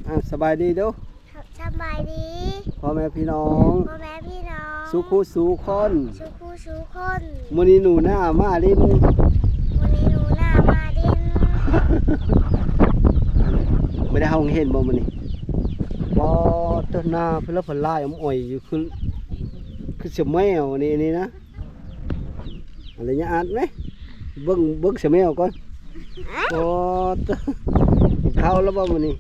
ອ່າ ສະບາຍດີເດີ້ ສະບາຍດີ ພໍ່ແມ່ພີ່ນ້ອງ ພໍ່ແມ່ພີ່ນ້ອງ ສູ່ຄູ່ສູ່ຄົນ ສູ່ຄູ່ສູ່ຄົນ. ມື້ນີ້ໜູນາມາຫຼິ້ນ ມື້ນີ້ໜູນາມາຫຼິ້ນ. ບໍ່ໄດ້ເຮົາເຫັນບໍ່ມື້ນີ້? ບໍ່ ເຕີໜ້າເພິ່ນລະພັນລາຍອຳອອຍຢູ່ ຄື ຄືສະແມວນີ້ ນີ້ນະ. ອັນນີ້ຢ່າອັດແມະ ເບິ່ງ ເບິ່ງສະແມວກ່ອນ. ໂອ້ ກິນເຂົ້າແລ້ວບໍ່ມື້ນີ້?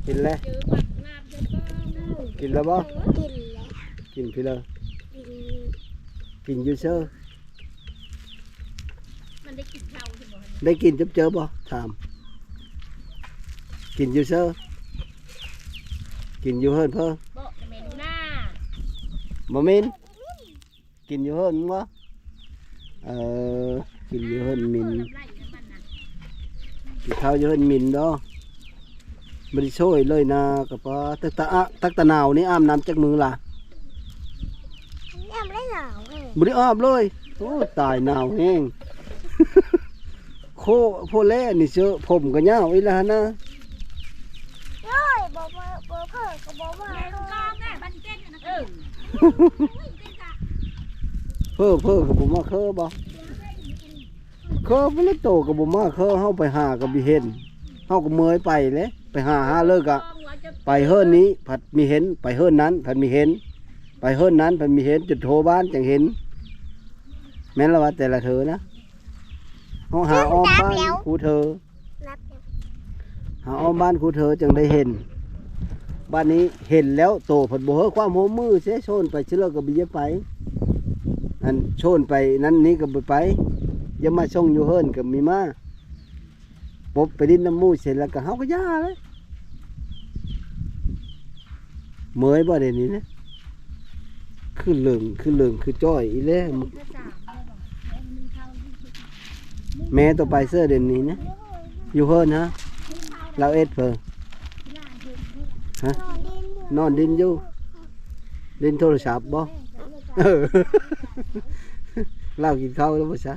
ກິນແລ້ວ ກິນແລ້ວບໍ່? ກິນແລ້ວ ກິນພີ້ເລີ ກິນ ກິນຢູ່ເຊີ ມັນໄດ້ກິນເຂົ້າຢູ່ບໍ່? ໄດ້ກິນຈົບເຈີບໍ່? ຖາມ ກິນຢູ່ເຊີ ກິນຢູ່ເຮືອນເພີ້? ບໍ່ແມ່ນນາ ບໍ່ແມ່ນ. ກິນຢູ່ເຮືອນບໍ່? ເອີ ກິນຢູ່ເຮືອນມິນ ກິນເຂົ້າຢູ່ເຮືອນມິນເນາະ. ບໍ່ໄດ້ຊ່ອຍເລີຍນາ ກະປາ ຕັ້ງແຕ່ ອາ ຕັ້ງແຕ່ໜາວນີ້ອາບນ້ຳຈັກມື້ລະ? ອາບໄດ້ໜາວແຮງ ບໍ່ໄດ້ອາບເລີຍ. ໂອ້ ຕາຍ ໜາວແຮງ. ໂຄ ໂພແລນີ້ເຊີ ຜົມກໍຍາວອີກແລ້ວຫັ້ນນະ. ໂອ້ຍ ບໍ່ ບໍ່ ບໍ່ເພີ້ກໍບໍ່ມາ ແມ່ນກອງແດ່ ບັນເກັນນະ ເອີ ເພີ້ ເພີ້ກໍບໍ່ມາເຄີບໍ່? ເຄີພຸ້ນລະ ໂຕກໍບໍ່ມາເຄີ ເຮົາໄປຫາກໍບໍ່ເຫັນ ເຮົາກໍເມີຍໄປເດ້ ໄປຫາ ຫາເລີກກະໄປເຮືອນນີ້ ພັດມີເຫັນ ໄປເຮືອນນັ້ນ ພັດມີເຫັນ ໄປເຮືອນນັ້ນ ພັດມີເຫັນ ຈົນໂທບ້ານຈັ່ງເຫັນ. ແມ່ນລະວ່າແຕ່ລະເທີນະ ເຮົາຫາອ້ອມບ້ານຄູເທີ ຫາອ້ອມບ້ານຄູເທີຈັ່ງໄດ້ເຫັນ. ບາດນີ້ເຫັນແລ້ວ ໂຕພັດບໍ່ໃຫ້ຄວາມຮ່ວມມືເຊ ໂຊນໄປຊິເລີກກໍບໍ່ຢາກໄປ ອັນໂຊນໄປນັ້ນນີ້ກໍບໍ່ໄປ ຢ່າມາສົ່ງຢູ່ເຮືອນກໍມີມາ ປົບໄປຫຼິ້ນນຳໝູ່ເສັດແລ້ວກໍເຮົາກໍຢ່າເລີຍ. ເມີຍບໍ່ດຽວນີ້ນະ ຄືເລິງ ຄືເລິງ ຄືຈ້ອຍອີກແລ້ວ. ແມ່ໂຕໄປເສີດດຽວນີ້ນະ ຢູ່ເຮືອນຫະ ລາວເຮັດເພີ ຮະ ນອນຫຼິ້ນຢູ່ ຫຼິ້ນໂທລະສັບບໍ່? ເອີ ລາວກິນເຂົ້າແລ້ວບໍ່ຊະ?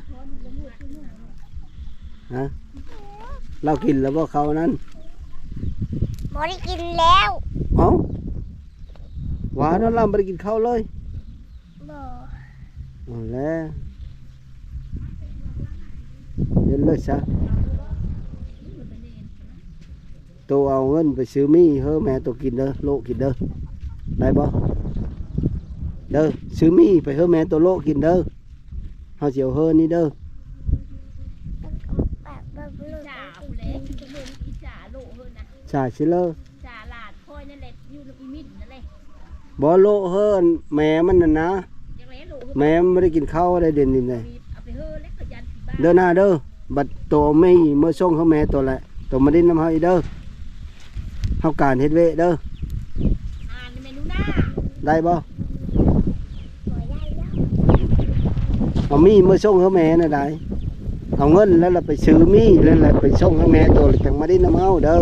ຮະ ລາວກິນແລ້ວບໍ່ເຂົ້ານັ້ນ? ບໍ່ໄດ້ກິນແລ້ວ. ເອົ້າ ວ່ານັ້ນລາວບໍ່ໄດ້ກິນເຂົ້າເລີຍ? ບໍ່. ເອົາແລ້ວ ເຮັດເລີຍຊະ. ໂຕເອົາເງິນໄປຊື້ໝີ່ເຮີແມ່ໂຕກິນເດີ ໂລະກິນເດີ ໄດ້ບໍ່? ເດີ ຊື້ໝີ່ໄປເຮີແມ່ໂຕໂລະກິນເດີ ເຮົາຊິເອົາເຮີນີ້ເດີ. ຊາຊິເລີ ຊາຫຼານຂ້ອຍນັ້ນແຫຼະ ຢູ່ນຳອີມິນນັ້ນແຫຼະ. ບໍ່ ໂລະເຮີແມ່ມັນນັ້ນນະ ແມ່ມັນບໍ່ໄດ້ກິນເຂົ້າໄດ໋ ດຽວນີ້ນະ. ເດີນາເດີ ບັດໂຕເອົາໝີ່ເມືອສົ່ງເຮີແມ່ໂຕແຫຼະ ໂຕມາຫຼິ້ນນຳເຮົາອີກເດີ ເຮົາການເຮັດວຽກເດີ. ໄດ້ບໍ່? ເອົາໝີ່ເມືອສົ່ງເຮີແມ່ນະໄດ໋ ເອົາເງິນແລ້ວລະໄປຊື້ໝີ່ ແລ້ວລະໄປສົ່ງເຮີແມ່ໂຕ ລະຈັ່ງມາຫຼິ້ນນຳເຮົາເດີ.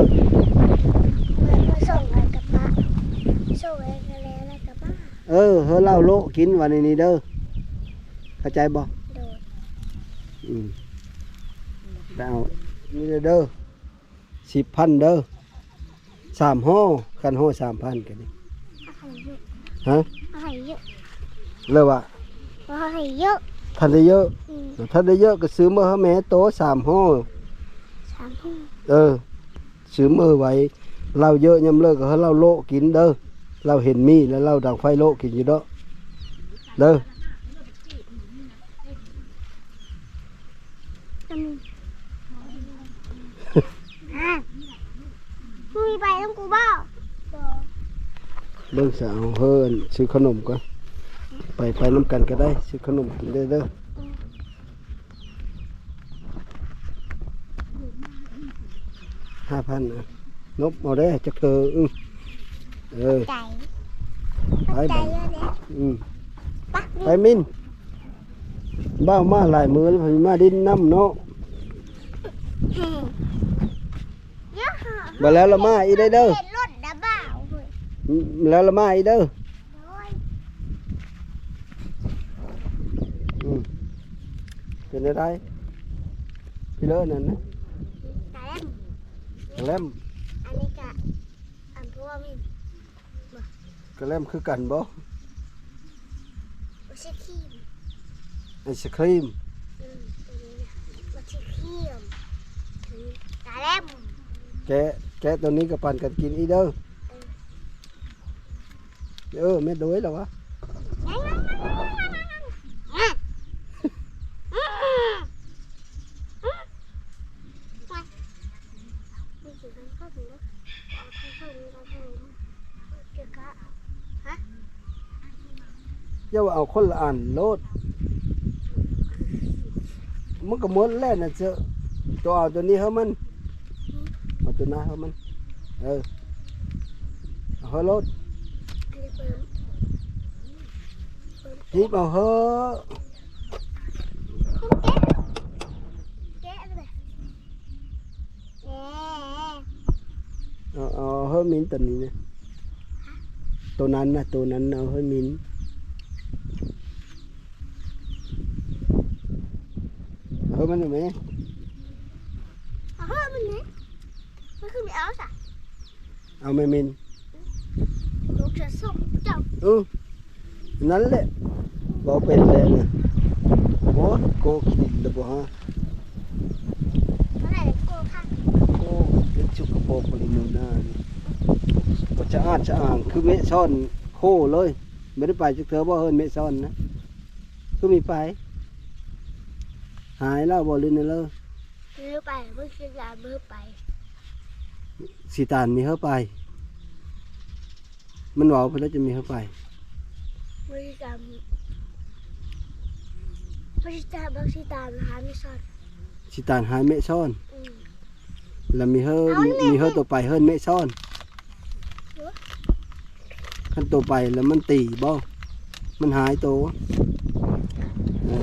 ເອີ ເຮີລາວໂລະກິນວ່ານີ້ນີ້ເດີ ເຂົ້າໃຈບໍ່? ອືມ ໄປເອົານີ້ເດີ ສິບພັນເດີ ສາມຫໍ່ ຄັນຫໍ່ສາມພັນກໍດີ. ຮະ ໃຫ້ເຍອະ ແລ້ວວ່າ ໃຫ້ເຍອະ ທັນໄດ້ເຍອະ ອືມ ທັນໄດ້ເຍອະກໍຊື້ເມືອໃຫ້ແມ່ໂຕສາມຫໍ່ ສາມຫໍ່ ເອີ ຊື້ເມືອໄວ້ ເຫຼົ້າເຍອະຍາມເລີກກໍໃຫ້ເຫຼົ້າໂລະກິນເດີ ເຫຼົ້າເຫັນມີແລ້ວເຫຼົ້າດັງໄຟໂລະກິນຢູ່ເນາະ ເດີ. ອືມ ອ່າ ມຶງມີໄປນຳກູບໍ່? ບໍ່. ເບິ່ງຊະ ເອົາເຮີ ຊື້ຂະໜົມກ່ອນ ໄປ ໄປນຳກັນກໍໄດ້ ຊື້ຂະໜົມກິນເດີ ເດີ. ອືມ ຫ້າພັນ ນົບເອົາເດີ ຈັກເທີ ອືມ ເອີ ຂອບໃຈ ໄປ ຂອບໃຈ ບາດນີ້ ເດີ ອືມ ໄປ ໄປມິນ ບ່າວມາຫຼາຍມື້ແລ້ວ ມາຫຼິ້ນນຳເນາະ ອືມ ບໍ່ແລ້ວລະມາອີກເດີ ເດີ ເຫັນລົດນະບ່າວ ອືມ ແລ້ວລະມາອີກເດີ. ໂດຍ ອືມ ເປັນແນວໃດ? ພີ່ເລີນັ້ນນະ ໄດ້ ກະແລັມ ອັນນີ້ກະ ອັນພວກນີ້ ກະແລັມຄືກັນບໍ່? ໄອສະຄຣີມ ໄອສະຄຣີມ ອືມ ໂຕນີ້ນະ ໄອສະຄຣີມ ກະແລັມ ແກະ ແກະໂຕນີ້ກະປັນກັນກິນອີກເດີ. ເອີ ແມ່ໂດຍແລ້ວວະ. ເຈົ້າເອົາຄົນລະອັນໂລດ ມັນກະໝົດແລ້ວນະເຈົ້າ. ໂຕເອົາໂຕນີ້ໃຫ້ມັນ ເອົາໂຕນັ້ນໃຫ້ມັນ ເອີ ເອົາໂລດ ຮີບເອົາເຮີ້. ແກະ ແກະ ເອົາ ເອົາເຮີ້ມິນໂຕນີ້ນະ ໂຕນັ້ນນະ ໂຕນັ້ນເອົາເຮີ້ມິນ ເຮີ້ມັນແມ່ ເອົາເຮີ້ມັນແມ່ ມັນຄືບໍ່ເອົາຊະ ເອົາແມ່ມິນ ລູກຈະສົ່ງເຈົ້າ ເອີ ນັ້ນແຫຼະ ເວົ້າເປັນແລ້ວນະ ໂອ້ຍ ໂກຂີ້ດິນລະບໍ່ຮະ ເທົ່າໃດໂກຄ່ະ ໂອ້ ເປັນສຸກກະປົກອີ່ໜູນານີ້ ບໍ່ສະອາດສະອ້າງ ຄືເມຊອນໂຄເລີຍ. ບໍ່ໄດ້ໄປຈັກເທື່ອບໍ່ ເຮືອນເມຊອນນະ ຄືມີໄປ ຫາຍແລ້ວບໍ່ ຫຼືແນວໃດ? ມີໄປ ເພິ່ນຊິຕາມມີໄປ ຊິຕາມມີເຮົາໄປ ມັນເວົ້າເພິ່ນແລ້ວຈະມີເຮົາໄປ ເພິ່ນຊິຕາມ ເພິ່ນຊິຕາມ ເພິ່ນຊິຕາມຫາເມຊອນ ຊິຕາມຫາເມຊອນ ອືມ ລະມີເຮີ້ ມີເຮີ້ໂຕໄປເຮືອນເມຊອນ ຄັນໂຕໄປລະມັນຕີບໍ່ ມັນຫາຍໂຕ ເອີ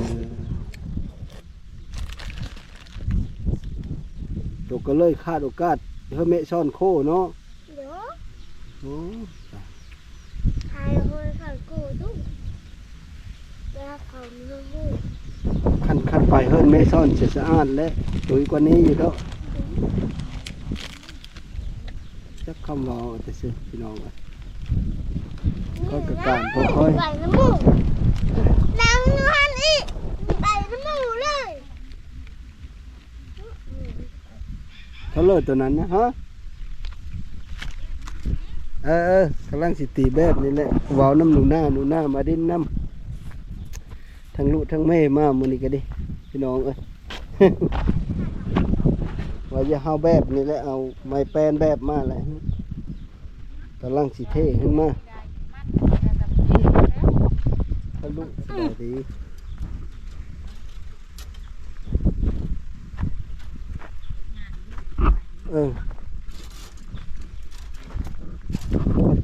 ໂຕກະເລີຍຂາດໂອກາດເຮີ້ເມຊອນໂຄເນາະ ໂອ້ ຄັນ ຄັນໄປເຮືອນເມຊອນຊິສະອາດແລະ ຕຸ້ຍກວ່ານີ້ຢູ່ເດາະ ຈັກຄຳເວົ້າແຕ່ຊື່ພີ່ນ້ອງເອີຍ ຂ້ອຍກະການບໍ່ຄ່ອຍ ໄປນຳໝູ່ ນັ່ງຢູ່ຫັ້ນອີກ ໄປນຳໝູ່ເລີຍ. ເທົ່າເລີຍໂຕນັ້ນນະ ຮະ ເອີໆ ກຳລັງຊິຕີແບບນີ້ແຫຼະ ເວົ້ານຳໜູນາ ໜູນາມາຫຼິ້ນນຳ ທັງລູກທັງແມ່ມາມື້ນີ້ກະດີ ພີ່ນ້ອງເອີຍ ວ່າຢ່າເຮົາແບບນີ້ແຫຼະ ເອົາໄມ້ແປນແບບມາແຫຼະ. ກຳລັງຊິເທຂຶ້ນມາ ທະລຸ ສະບາຍດີ ເອີ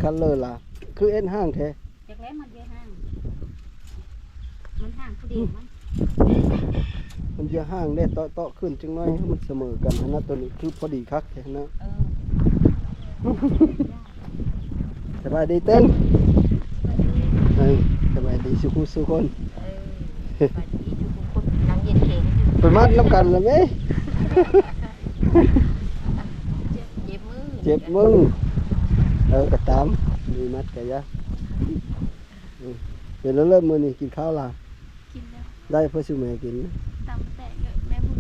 ຄັນເລີລະ ຄືເອັນຫ່າງແທ້ ຈັກແລ້ວມັນເຍາະຫ່າງ ມັນຫ່າງຜູ້ດຽວມັນ ມັນເຍາະຫ່າງແດ່ ເຕາະໆຂຶ້ນຈັກໜ້ອຍໃຫ້ມັນສະເໝີກັນຫັ້ນນະ ໂຕນີ້ຄືພໍດີຄັກແທ້ນະ ເອີ ສະບາຍດີເຕັ້ນ ເອີ ສະບາຍດີສູ່ຄູ່ສູ່ຄົນ ເອີ ສະບາຍດີສູ່ຄູ່ຄົນ ນັ່ງເຢັນເຄງຢູ່ ໄປມັດນຳກັນລະແມ່ ເຈັບ ເຈັບມື ເຈັບມື ເອີ ກະຕາມ ມີມັດກະຢ່າ ເປັນແລ້ວເລີ້ ມື້ນີ້ກິນເຂົ້າລະ? ກິນແລ້ວ ໄດ້ເພື່ອສູ່ແມ່ກິນ ຕຳແຕງເອີ ແມ່ບຸນ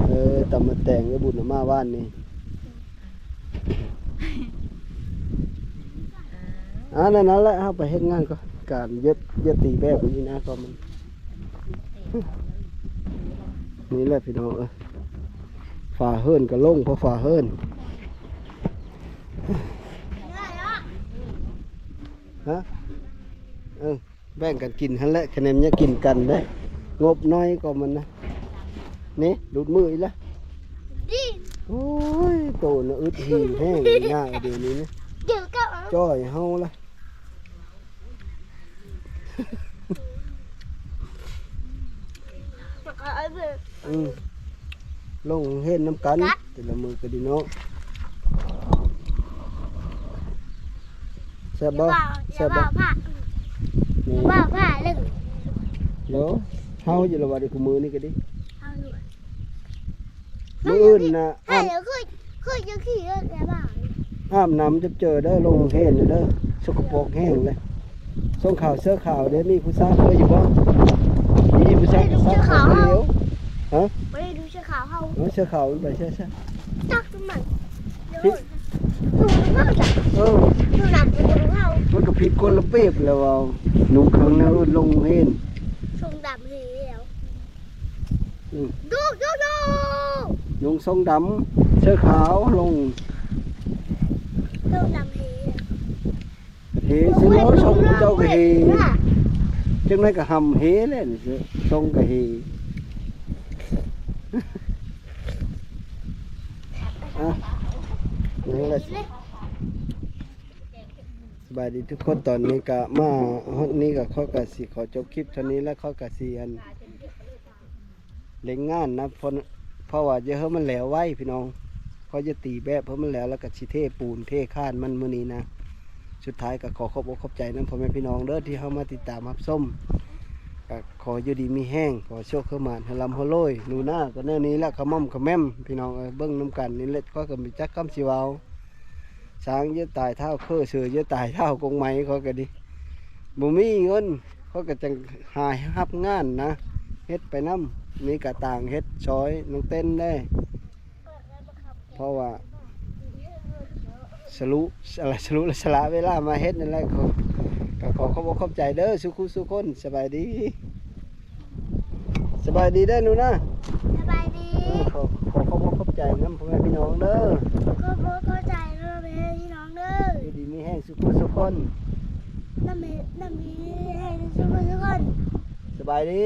ເອີ ຕຳມາແຕງເອີ ບຸນເອົາມາວານນີ້ ອືມ ອ່າ ນັ້ນແຫຼະ ເຮົາໄປເຮັດງານກ່ອນ ການເຢັບ ເຢັບຕີແບບນີ້ນະ ກໍມັນ ນີ້ແຫຼະພີ່ນ້ອງເອີຍ ຝາເຮືອນກະໂລ່ງ ເພາະຝາເຮືອນ ຮະ ເອີ ແບ່ງກັນກິນຫັ້ນແຫຼະ ຄະແນນຢາກກິນກັນເດ້ ງົບໜ້ອຍກວ່າມັນນະ ນີ້ ດູດມືອີກລະ ໂອ້ຍ ໂຕນະອຶດຫີວແຮງຍາກດຽວນີ້ນະ ຈ່ອຍເຮົາລະ ອືມ ລົງໂຮງຮຽນນຳກັນ ແຕ່ລະມື້ກະດີເນາະ ແຊບບໍ່? ແຊບບໍ່? ນີ້ ໂດ ເຮົາຢູ່ລະວ່າ ເດ ຄູ່ມື້ນີ້ກະດີ ມື້ອື່ນນະ ອ່ານ ເຄີຍຈະຂີ່ລົດແລ້ວບາດ ອາບນ້ຳຈັບເຈີເດີ ລົງໂຮງຮຽນເດີ ສົກກະປົກແຮງເລີຍ. ສົ່ງຂາວເສື້ອຂາວເດ້ ມີຜູ້ສາວເຄີຍຢູ່ບໍ່? ມີຜູ້ສາວ ຜູ້ສາວຄົນດຽວ. ຮະ? ບໍ່ໄດ້ດູເສື້ອຂາວເຮົາ ເອີ ເສື້ອຂາວມັນໄປໃສຊະ? ຈັກມັນ ເອີ ມັນກໍຜິດກົດລະບຽບແລ້ວວ່າ ນຸ່ງເຄິ່ງແນວລົດລົງໂຮງຮຽນ ຊົງດຳເຮແລ້ວ. ອືມ ດູ ດູ ດູ ນຸ່ງຊົງດຳ ເສື້ອຂາວລົງ ຊົງດຳເຮ ເຮຊິເນາະ ຊົງເຈົ້າກໍເຮ ຈັ່ງໃດກໍຫຳເຮແຫຼະ ຊົງກໍເຮ. ອ່ະ ນັ້ນແຫຼະ. ສະບາຍດີທຸກຄົນ ຕອນນີ້ກະມາຮອດນີ້ກະ ຂ້ອຍກະຊິຂໍຈົບຄລິບເທົ່ານີ້ ແລະຂ້ອຍກະຊິ ອັນ ເລັ່ງງານນະ ເພາະ ເພາະວ່າຢາກໃຫ້ມັນແລ້ວໄວພີ່ນ້ອງ ຂ້ອຍຈະຕີແບບໃຫ້ມັນແລ້ວ ແລ້ວກະຊິເທປູນເທຄານມັນມື້ນີ້ນະ. ສຸດທ້າຍກະຂໍຂອບອົກຂອບໃຈນຳພໍ່ແມ່ພີ່ນ້ອງເດີ ທີ່ເຂົ້າມາຕິດຕາມຮັບຊົມ ກະຂໍຢູ່ດີມີແຮງ ຂໍໂຊກໃຫ້ໝານ ໃຫ້ລ່ຳໃຫ້ລວຍ. ໜູນາກະແນວນີ້ແຫຼະ ຂະໝໍ້າຂະແໝ້ມ ພີ່ນ້ອງເອີຍ ເບິ່ງນຳກັນນີ້ແຫຼະ ຂ້ອຍກະບໍ່ຈັກຄຳຊິເວົ້າ. ຊ້າງເຍອະຕາຍເທ້າ ເຄີເສືອເຍອະຕາຍເທ້າ ກົງໄໝຂ້ອຍກະດີ ບໍ່ມີເງິນ ຂ້ອຍກະຈັ່ງຫາຮັບງານນະ ເຮັດໄປນຳ. ນີ້ກະຕ່າງເຮັດຊ່ອຍນ້ອງເຕັ້ນເດ້ ເພາະວ່າສະລຸ ອະໄລ ສະລຸ ສະຫຼະເວລາມາເຮັດນັ້ນແຫຼະ. ກະ ກະຂໍຂອບອົກຂອບໃຈເດີ ສູ່ຄູ່ສູ່ຄົນ. ສະບາຍດີ. ສະບາຍດີເດີໜູນາ. ສະບາຍດີ. ເອີ ຂໍ ຂໍຂອບອົກຂອບໃຈນຳພໍ່ແມ່ພີ່ນ້ອງເດີ. ຂໍຂອບອົກຂອບໃຈນຳພໍ່ແມ່ພີ່ນ້ອງເດີ. ຢູ່ດີມີແຮງສູ່ຜູ້ສູ່ຄົນ. ນຳມີ ນຳມີແຮງສູ່ຜູ້ສູ່ຄົນ. ສະບາຍດີ.